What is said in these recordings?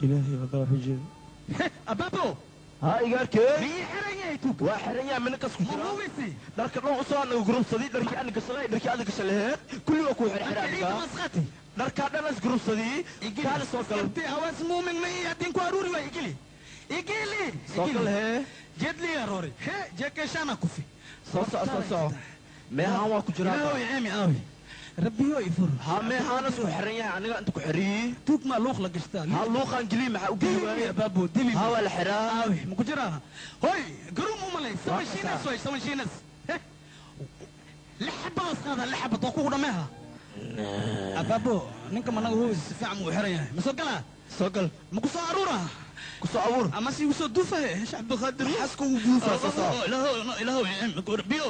Ilaahay badaa wax u jeeda. Abaabo. Haa igaarkee. Miyii xiran yahay tuugka? Waa xiran yahay minankaas ku jira. Ma hubaysi? Dharka dhan usoo anaga gurubsadii dharkii ana gashalay dharkii ada gashalaheed kulli waa kuu xirxiraa Ciidda masqati. Dharkaa dhan is gurubsadii kaala soo gal. Sabti hawaas muumin ma iyo haddii ku aruuri waay igili. Igili. Soo gal hee. Jedli aroori. He jeekeshana kufi. Soo soco soo soco. Meehaan waa ku jiraa. Ilaahow ceemi aawi. Rabbiyo ifur. Haa meehaana suu xiran yahay aniga inta ku xiriyey. Tuug maa luuq la gashtaa. Haa luuqaan geliy maxaa u geli waaye. Abaabo dili. Haa waa la xiraa. Aawi ma ku jiraa? Hoy garuum u malay saban shiinas way saban shiinas. Lix xabadaas qaada lix xabad waa kugu dhammeeha. Abaabo ninka managa hubi si fiican uu xiran yahay. Ma soo galaa? Soo gal. Ma ku soo aruura? Ku soo abuur. Ama si igu soo duufaye Sheekh Cabdulqaadir. Maxaas kugu duufaa soo soco. Ilaahow ilaahow biyo.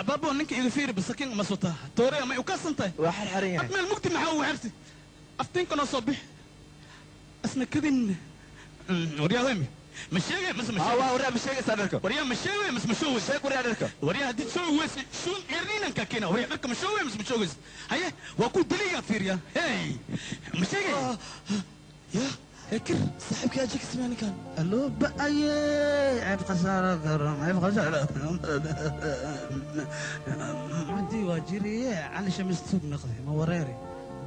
Abaabo ninka iga fiiri basakin ma sota. Toore ma u kasan tahay. Waa xirxiran yahay. Ad meel mugdi maxaa ugu xirtay? Aftiinka noo soo bix. Asna kadin. Waryaa ma sheegay mas ma Haa sheegay. waa waryaa ma sheegaysaa dharka. Waryaa ma sheegay mas ma sheegay. Sheeg waryaa dharka. Waryaa haddii soo weysi shuun cirniinanka keena waryaa dharka ma sheegay mas ma sheegaysa. Haye waa ku diliga fiiriya. Hey ma sheegay. Ya Ekir. saaxiibkii aja ka samee ninkan. Allo ba'aye ceeb khasaara garan ceeb khasaara. Haddii waa jiriye cali shamis tuug noqday ma wareeri.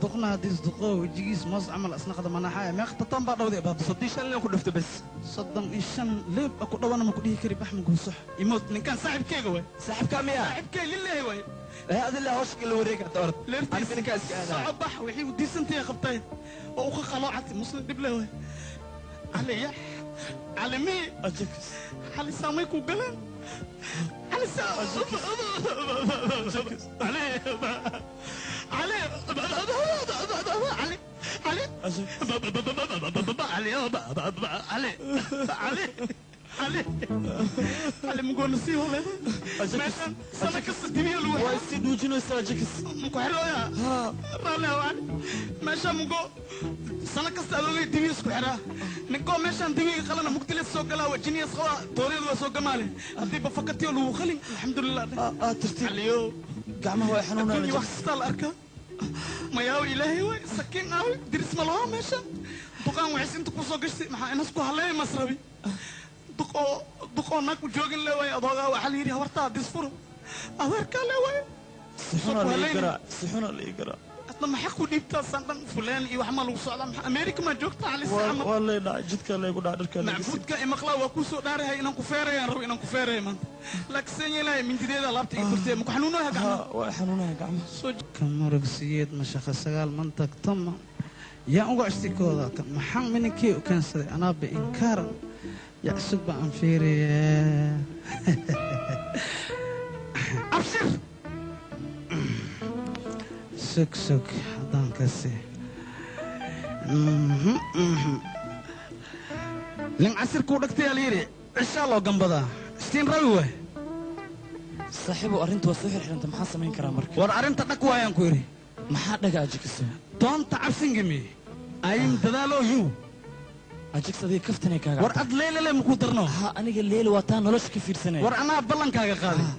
Duqna haddii isduqo wejigiis moos camal isnaqda manaxaya meeq tatan baa dhawday baab. 35 leen ku dhufta bes. 35 leeb ku dhawana ma ku dhihi kari bax ma goosox. Imood ninkan saaxiibkeyga waay. Saaxiibkaa miyaa? Saaxiibkey lillahi waay. Ee adila hawsha la wareeg hadda orod. Leertiis Aniga ninkaa iska aadaya. soco bax wixii u diisantahay qabtay oo u ka qaloocatay muslim dhib leh waay. Cali ya cali mii Ajax. cali saamay ku galeen. Cali saa cali cali cali cali cali cali cali cali mugoona sii hole meeshan sana kasta dibiya lagu Waa isii dhuujinaysaa Ajax. muku xirooyaa raalli hawaan meesha mugo sana kasta adoogay dibiya isku xiraa ninkoo meeshaan dibiga qalana mugdile soo galaa waa jiniyas qabaa tooriyadu waa soo gamaale haddii bafakatiyo lagu qalin alxamdulilah Ah tartiib. caliyo Gacmaha way xanuunayaan adduunya wax Ajax. kastaa la arkaa mayaaw ilaahay waay sakiin aawi diris ma lahaa meesha duqaan waxays inta kusoo gashtay maxaa inas ku haleey masrabi duqoo duqoo naag u joogin le waay adoogaa waxaa la yidhi habartaa disfuro adeerkaa le waay Si xunaa la ii garaa. Si xunaa la ii garaa. adna maxaa ku dhiibtaa sandhan fulaan iyo wax maa lagu socdaa maxaa ameerika maa joogtaa cali Waa saama waa lay dhacay jidka laygu dhacay dharka layga siibay. macbuudka imaqlaa waa kuu soo dhaarahay inaan ku feerayaan rabo inaan ku feeraya maanta laakiin seen yeelahay mindideeda laabta iga turtee maku xanuunaha gacmaha Haa waa xanuunaya gacmaha. Ka murugsiyeed mashaqo sagaal mantagtama yaa uga ashtikooda kan maxaan mininkii u keensaday anaaba inkaaran yaa isug ba aan fiiriye abshir sug sug haddaan kasi nin casirkuu dhagtayaa layidhi cishaa loo gambadaa istiin rabi waay. Saaxiibow arrintu waa soo xirxiranta maxaa samayn karaa marka? War arrinta dhag waayaan ku yidhi. Maxaa dhaga Ajax? Doonta cabsingami ayim dadaalo yuu. Ajax adiga kaftanay kaaga. War ad leelele makuu darno. Haa aniga leeli waa taa nolosha ka fiirsanaya. War anaa ballankaaga qaaday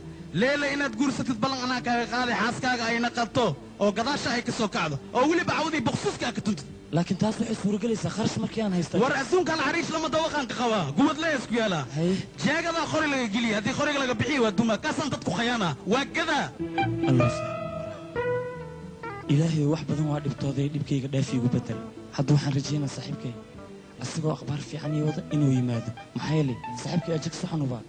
leele inaad guursatid ballan anaa kaaga qaaday xaaskaaga ayna qabto oo gadaasha ay ka soo kacdo oo weliba cawdii boqsuuska aad ka tuntid. Laakiin taas waxay suuragelaysaa kharash markii aan haysta. War adduunkan xariish lama dawaqaan ka qabaa gubad lee isku yaalaa. Haye. Jeegadaa qori laga geliya haddii qoriga laga bixiyo waa duma kaasaan dadku khayaana waa gadaa. Allah ilaahay wax badan waa dhibtooday dhibkayga dhaaf iigu bedel. Hadda waxaan rajaynayaa saaxiibkay asagoo akhbaar fiican ii wada inuu yimaado maxaa yeelay saaxiibkay Ajax waxaan hubaa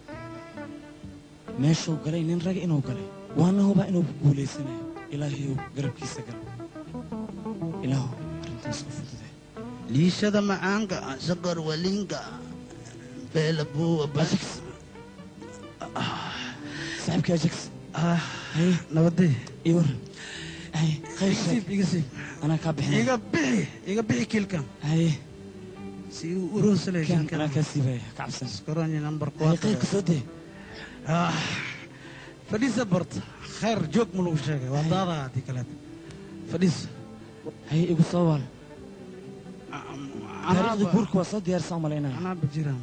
meeshuu galay nin raga inuu galay waana hubaa inuu guulaysanayo. Ilaahayow garabkiisa gal. Ilaahow arrintaas u fududee. Liishada macaanka sokor walinka beelabuwa. Ajax saaxiibkay Ajax. Haye. Nabadii. Ii waran. Haye khayr sheeg. Iga siib iga siib. Anaa kaa bixinaya. Iga bixi iga bixi kiilkan. Haye. Si uu uroonsalay Kan anaa kaa siibaya ka cabsan. Skoroni number Haye khayrka 4. Soo dee. Fadhiisa barta khayr joog ma lagu sheegay waa daadaa haddii kaleeta fadhiisa. Haye igu soo waal. Taariikhda guurka waa soo diyaarsan malaynaya. Anaaba jiraan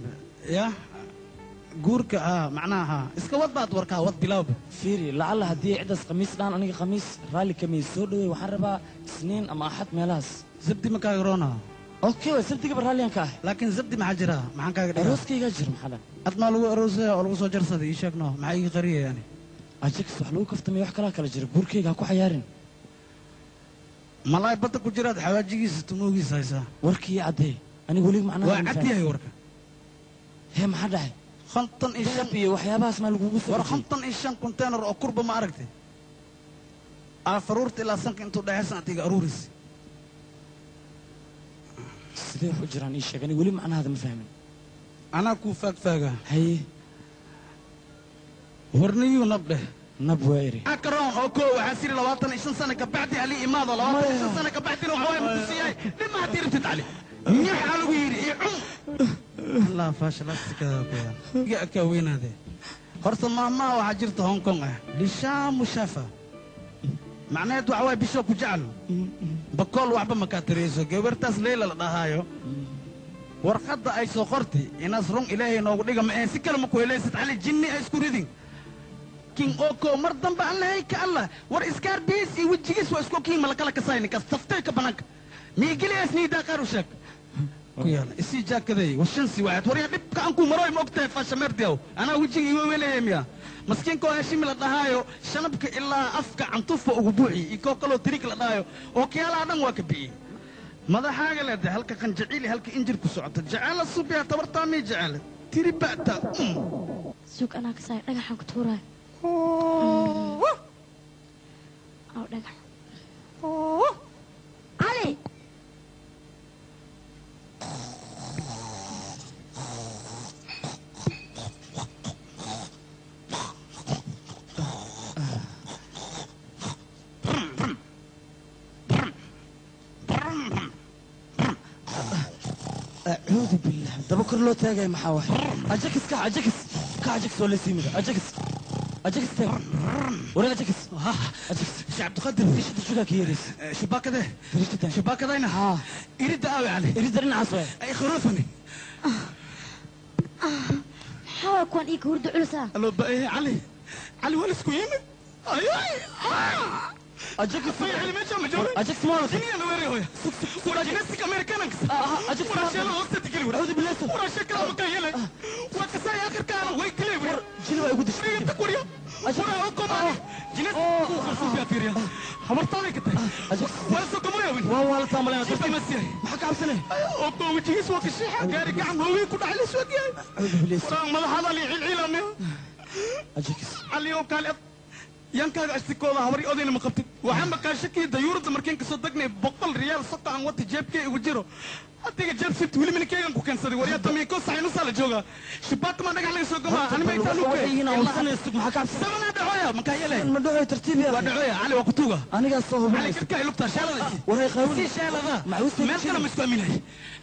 ya guurka macnaha iska wad baad warkaa wad bilawba. Fiiri lacalla haddii ciddaas khamiis dhaan aniga khamiis raalli kamay soo dhawey waxaan rabaa isniin ama axad meelahaas. Sabti ma kaaga roona? Okay waa sabtiga baraaliyaan ka ah laakiin sabti maxaa jira maxaan kaaga dhigaa arooskaygaa jira maxaa dhan ad maa lagu aroosaya oo lagu soo jarsaday ii sheeg noo maxaa iga qariyay yani Ajax wax lagu kaftamay wax kala kala jira guurkayga ha ku xayaarin malaay badda ku jiraad xawaajigiisa tumoogiisa haysaa warkii caddee aniga weli macnaha waa cad yahay warka hee maxaa dhacay 55 iyo waxyaabahaas maa lagugu soo war 55 container oo kurba ma aragtay afaruurta ilaa sanka intuu dhexaysan adiga aruuris sidee wax u jiraan ii sheeg aniga weli macnahaada ma fahmin anaa kuu faagfaaga haye warniyuu nab dheh nab waa eri karoon oo koo waxaa siri 25 sano ka bacdi ali imaado 25 sano ka bacdina waxa waaye makusiiyay dhima haddii rabtid cali maxaa lagu yidhi ii cun allah faashalastikada ku yaa iga kaa weynaadee horta maahmaha waxaa jirta Hong Kong ah lishaamu shafa macnaheed waxa waaye bisho ku jecel bakool waxba ma kaa tariyeyso gabartaas Leyla la dhahaayo warqadda ay soo qortay inaas run ilaahay noogu dhiga ma si kale ma ku helaysid cali jinni ay isku ridin king oko mar dambe aan lahay ka allah war iskaar biis iyo wejigiis waa isku king mala kala kasayni kas taftay ka banaanka miigiliyaas niidaa qaar u sheeg ku yaala isii jaakaday washansi waxaad waryaa dhibka aan ku maroy ma ogtahay faashameerdiyaw anaa wejiga iiwa weelaya miya maskiinka oo hashimi la dhahaayo shanabka ilaa afka cantufa ugu buuxi iyo koo kaloo tiriig la dhahaayo oo kiyaalaha dhan waa ka bixiyey madaxaaga leedahay halka qanjaciili halka injir ku socota jeceela subiya tabartaa mii jecele tiri ba'ta suug anaa kasaay dhagaxaan ku tuuraayo aw dhagax cali أعوذ بالله دابا كل لو تاغي maxaa wax Ajax ka Ajax ka Ajax oo la siimida Ajax Ajax taag wara Ajax ha Ajax شعب تقدم rishada shugaa ka yeeraysa شباكده rishada شباكدayna ha iridda aawi cali iridda dhinacaas waay ay khuruufani maxaa waa kuwan iiga hurdo culusaa allo ba'e cali cali waa laisku yimid ay ay Ajax cali meesha ma joogo Ajax ma jiniya la weeray hooya war jinasika amerikaanka Ajax war sheelo hoosta tigili war أعوذ بالله war sheekada ma ka yeelay waa kasay akhirkaana way kilay war jini waa igu dishay dhiga taqwariya war oo komaani jinas ku qarsu biya fiiriya habartaada ka tahay Ajax war soo kamaya win waa la taamalay jiba ma siiyay maxaa ka cabsanay oo ko wajigiis waa ka shiixa gaari gacan hoowi ku dhacay la soo giyay أعوذ بالله war madaxada li cilcilamaya Ajax cali oo kaale yankaaga ashtikooda habari odayna ma qabtid waxaan maqaa shakii dayuuradda markiin kasoo dagnay 100 riyaal sota aan wata jeebkay igu jiro adiga jeeb sibt weli minikeygan ku keensaday waryaa tamiiko saxinusaa la joogaa shibaaka maa dhagax laga soo gamaa ani ma intaan maxaa ka cabsanay sabanaa dhacoya makaa yeelay ma dhacoy tartiib yaa waa dhacoya cali waa kutuuga anigaa soo cali hubinaysa karkaa ilugtaa sheelada waray qaawin sii sheelada Maxuusta meel kale ma isku aaminay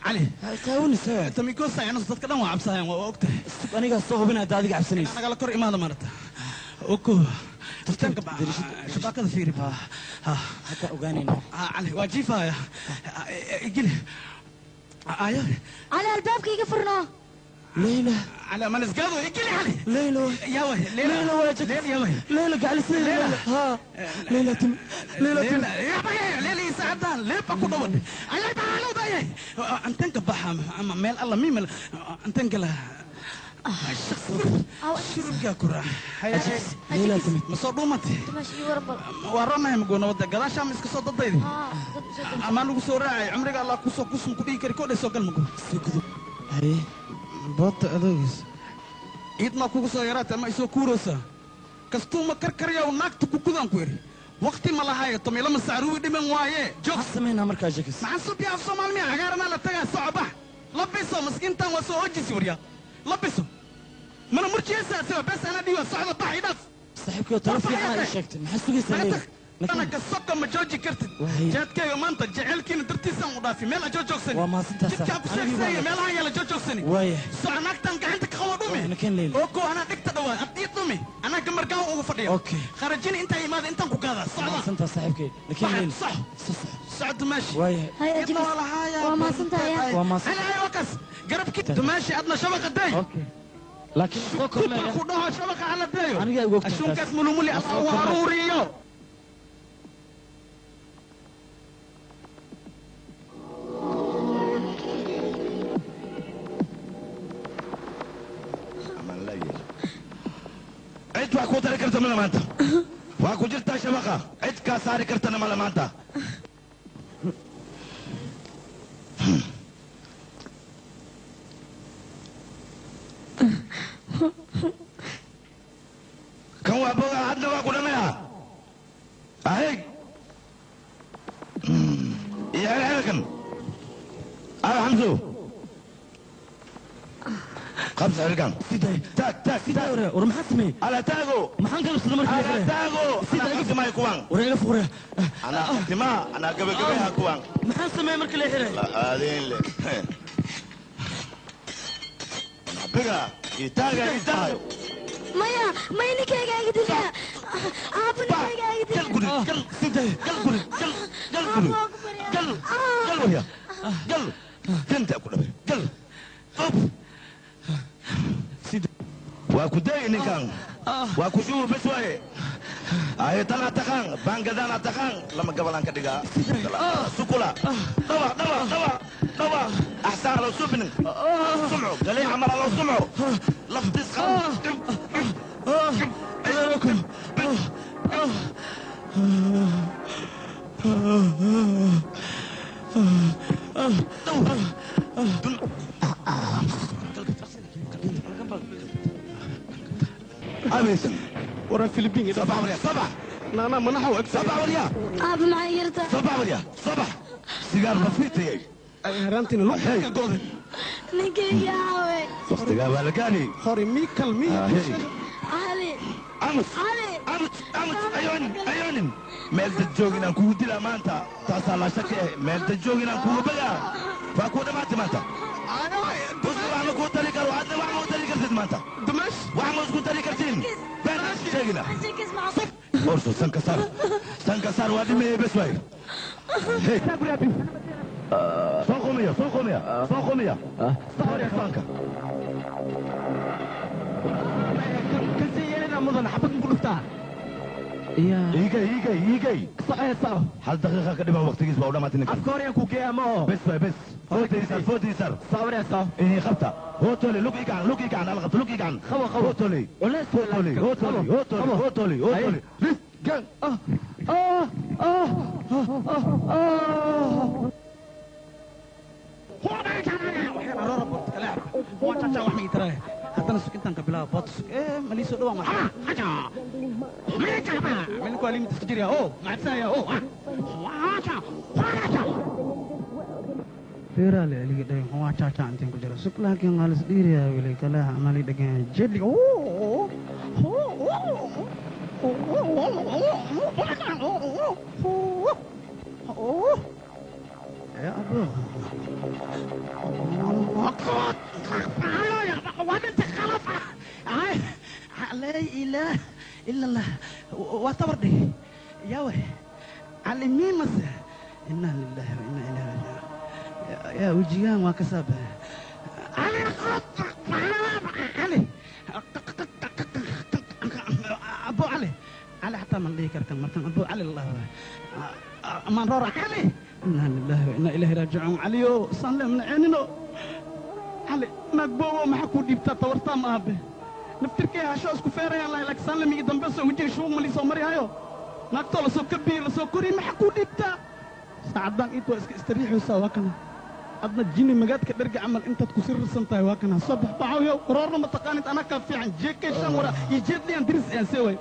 cali qaawinaysa tamiiko saxinus dadka dhan waa cabsahayaan waa ogtahay sug anigaa soo hubinaya hadda adiga cabsanaysa nagala kor imaada maarata oko tartanka shabaakada fiiri ha hadda ogaanayna cali waa jiifaya igili ayo cali albaabka iga furnaa Leyla cali ama lisgaado igili cali Leyla yaa way Leyla waa Ajax Leyla yaa way Leyla gaclis Leyla ha Leyla tim Leyla tim Leyla ii saacadaan leeba ku dhawan ayay baxaalow daayay antanka baxa ama meel alla miimel antanka la shurubkaa ku raax Leyla timid ma soo dhuumatay dumaash ii waran bal waa ronahay magoona wadda gadaashaa ma iska soo dadaydi haa dad usoo dam amaa lagu soo raacay cumriga allah kusoo kusum ku dhigi kari kodhay soo gal mago soo gudub haye boota adoogiis ciid maa kugu soo yaraatay ama isoo kuuroosaa kastuuma karkaryaw naagta ku gudaan ku idhi waqti ma lahaayo tomilama sacruwi dhiman waaye joog maxaa samaynaa markaa Ajax maxaan subiya af soomaali miya cagaaranaa la tagaa soco bax labiso maskiintan waa soo hojisi waryaa labiso mana murjiyeysaa siba bes anaa dhiiwa socda bax idhaaf saaxiibkay talo fiican ay sheegtay maxaa sugaysaa naga Leyla tag anaka soka ma jooji kartid Waay. jaadkayga maanta jecelkiina dartiisaan u dhaafi meel a joojoogsani Waa mahadsantahay, jidkaan ku saaxiib. Anigii sheegsaya waa- meelahan yaala joojoogsan Waaya. soco naagtan gacanta ka qabo dhumi Nakeen Leyla. oo ko anaa dhigta dhawaa ad ii dhumi anaa gamargaan ugu fadhiya Okay. kharajina intaa imaada intaan ku gaadaa socda mahadsantahay saaxiibkay nakeen Baxad, Leyla soc. soo soco socda maashi waaya Hay Ajax Idna waa lahaaya. waa mahadsantahay Waa mahadsan- Cali, cali, waa kaas garabkii dumaashi adna shabaqa day okay laakiin soo kuba kormeera ku dhaho shabaqa hala dayo Anigaa igu ogtahay taas. ashuunkaas mulumuli allah Soo u kormeer. aruuriyo Wax ku tari karta mala maanta. Waa ku jirtaa shabaqa. Cid kaa saari kartana mala maanta. Kan waa boga hadna waa ku dhamaya. Ahig. Iyo xelxelkan. Xamsu. خمسة رقم تاك تاك تاك ورمحت سمي على تاغو ما حنقل صدمر على تاغو انا قلت ما يكون ورينا فورة انا ما انا قبل قبلها كوان ما حنسمي مرك اللي حري هذين لك بقى يتاغا يتاغو مايا مايا نكايا قاعد لها ابو نكايا قاعد قل قل قل قل قل قل قل قل يا قل كنت اكل قل اوب وأكو نكان وأكو شو بس واي أي تنا تكان بانغدانا تكان لما قبلان كديكا سكولا دوا دوا دوا دوا أحسن لو سبن سمعوا قال لي عمر لو سمعوا لفظ أبيسن ورا الفلبين صباح وريا صباح لا ما نحو صباح وريا أب معي يرتا صباح وريا صباح سيجار بسيط هي هرانتين لو قول نكي يا وي وقت قابل كاني خوري ميكل مي علي أمس علي أمس أمس أيون أيون ميل تجوجين أنكو دلا مانتا تاسا شك ميل تجوجين أنكو بقى فأكو دمعت مانتا بس وعم كو طريقة وعدنا وعم طريقة مانتا دمش وعم كو طريقة بين شيغنا شكس مع صف أرسل سنكسر سنكسر وادي مي بس واي هي سوقمية سوقمية سوقمية صار سانكا كسي مدن حبك نقول يا إيجي إيجي إيجي صحيح صح هل دقيقة كده وقت يجي ولا ما تنكر أفكاري أكو كي أما بس بس فوت يسار فوت يسار صبر يا صاحب إيه خبطة هوتولي لوك إيجان لوك إيجان أنا خبطة لوك إيجان خوا خوا هوتولي ولا هوتولي هوتولي هوتولي هوتولي هوتولي لس جان آه آه آه آه آه haddana sugintaan ka bilaabo bood sug ee maliisoo dhawaa ma melku alimid iska jirya oo macabsanaya oo feeraale aliga dhagan waa jaaja intaan ku jira sug laakiin waa lis dhiiriyaa weli kaleha anali dhagan jedliga يا أبو لا إله إلا الله وتبردي يا وي علمي مس إنا لله وإنا إليه راجعون يا وجيان وكسب علي علي أبو علي علي حتى من لي كركن مركن أبو علي الله أمان رورا علي إنا لله وإنا إليه راجعون عليو سلم من عيننا علي ما قبوه ما حكوا ديبتا تورتا ما أبي نفتركي هاشو اسكو فيري الله لك سلم يقدم بس وجه شو ملي سومري هايو نقتل سو كبير سو كوري ما حكوا ديبتا سعدان إنتو استريحوا سواكنا أدنى جيني مقاد كدرجة عمل أنت تكسر سنتاي واكنا صبح بعويو قرارنا ما تقانت أنا كافي عن جيك شامورا يجد لي أن درس أن سوي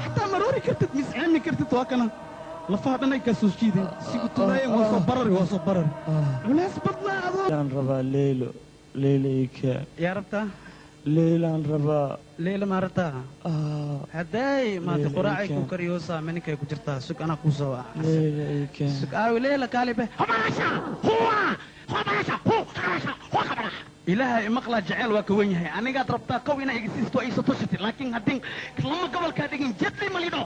حتى مروري كرتت مسعمي كرتت واكنا لفها أنا يكسوس كده سيقولي وصبرري وصبرري وناس بطلع ليلان ربا ليلو ليليك يا ربتا ليلان ربا ليلة ما رتا هداي ما تقرأي كوكريوسا منك كجرتا سك أنا كوسوا ليليك سك آوي ليلة كالبة إلهي مقلة جعل وكوينها أنا قاعد ربطا كوينها يجسيستو أي ستوشتي لكن هدين لما قبل كادين جدلي مليدو.